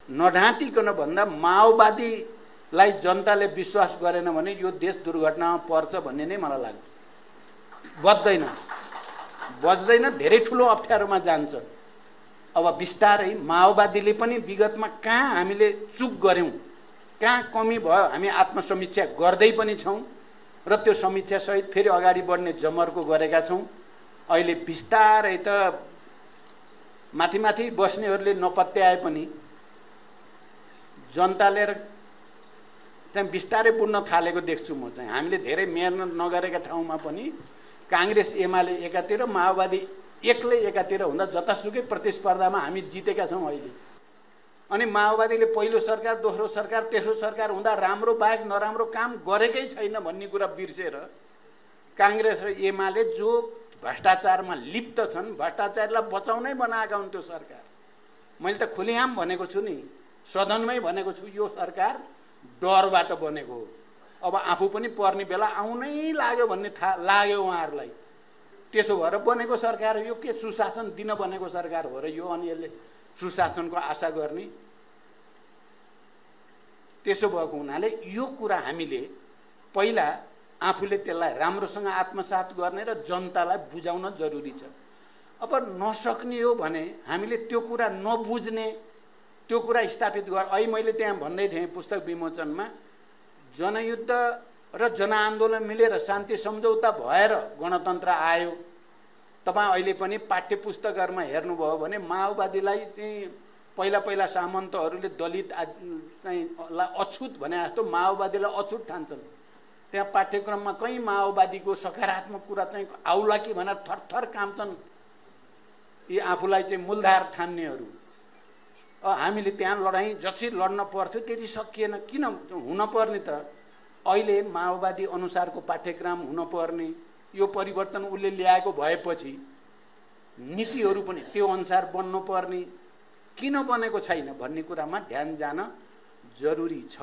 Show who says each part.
Speaker 1: नढाँटिकन भन्दा माओवादीलाई जनताले विश्वास गरेन भने यो देश दुर्घटनामा पर्छ भन्ने नै मलाई लाग्छ। बज्दैन, धेरै ठुलो अप्ठ्यारोमा जान्छ। अब बिस्तारै माओवादीले पनि विगतमा कहाँ हामीले चुक गऱ्यौँ, कहाँ कमी भयो, हामी आत्मसमीक्षा गर्दै पनि छौँ र त्यो समीक्षासहित फेरि अगाडि बढ्ने जमर्को गरेका छौँ। अहिले बिस्तारै त माथि माथि बस्नेहरूले नपत्याए पनि जनताले चाहिँ बिस्तारै बुझ्न थालेको देख्छु म चाहिँ। हामीले धेरै मेहनत नगरेका ठाउँमा पनि काङ्ग्रेस एमाले एकातिर, माओवादी एक्लै एकातिर हुँदा जतासुकै प्रतिस्पर्धामा हामी जितेका छौँ अहिले। अनि माओवादीले पहिलो सरकार, दोस्रो सरकार, तेस्रो सरकार हुँदा राम्रो बाहेक नराम्रो काम गरेकै छैन भन्ने कुरा बिर्सेर काङ्ग्रेस र एमाले जो भ्रष्टाचारमा लिप्त छन्, भ्रष्टाचारलाई बचाउनै बनाएका हुन् त्यो सरकार। मैले त खुलेआम भनेको छु नि, सदनमै भनेको छु, यो सरकार डरबाट बनेको हो। अब आफू पनि पर्ने बेला आउनै लाग्यो भन्ने लाग्यो उहाँहरूलाई। त्यसो भएर बनेको सरकार हो यो। के सुशासन दिन बनेको सरकार हो र यो? अनि यसले सुशासनको आशा गर्ने? त्यसो भएको हुनाले यो कुरा हामीले पहिला आफूले त्यसलाई राम्रोसँग आत्मसात गर्ने र जनतालाई बुझाउन जरुरी छ। अब नसक्ने हो भने हामीले त्यो कुरा नबुझ्ने, त्यो कुरा स्थापित गर। अहिले मैले त्यहाँ भन्दै थिएँ पुस्तक विमोचनमा, जनयुद्ध र जनआन्दोलन मिलेर शान्ति सम्झौता भएर गणतन्त्र आयो। तपाईँ अहिले पनि पाठ्य पुस्तकहरूमा हेर्नुभयो भने माओवादीलाई चाहिँ पहिला पहिला सामन्तहरूले दलित चाहिँ अछुत भने जस्तो माओवादीलाई अछुत ठान्छन्। त्यहाँ पाठ्यक्रममा कहीँ माओवादीको सकारात्मक कुरा चाहिँ आउला कि भनेर थरथर काम्छन् यी आफूलाई चाहिँ मूलधार ठान्नेहरू। हामीले त्यहाँ लडाइँ जति लड्न पर्थ्यो त्यति सकिएन। किन हुनपर्ने त? अहिले माओवादी अनुसारको पाठ्यक्रम हुनपर्ने, यो परिवर्तन उसले ल्याएको भएपछि नीतिहरू पनि त्यो अनुसार बन्नुपर्ने, किन बनेको छैन भन्ने कुरामा ध्यान जान जरुरी छ।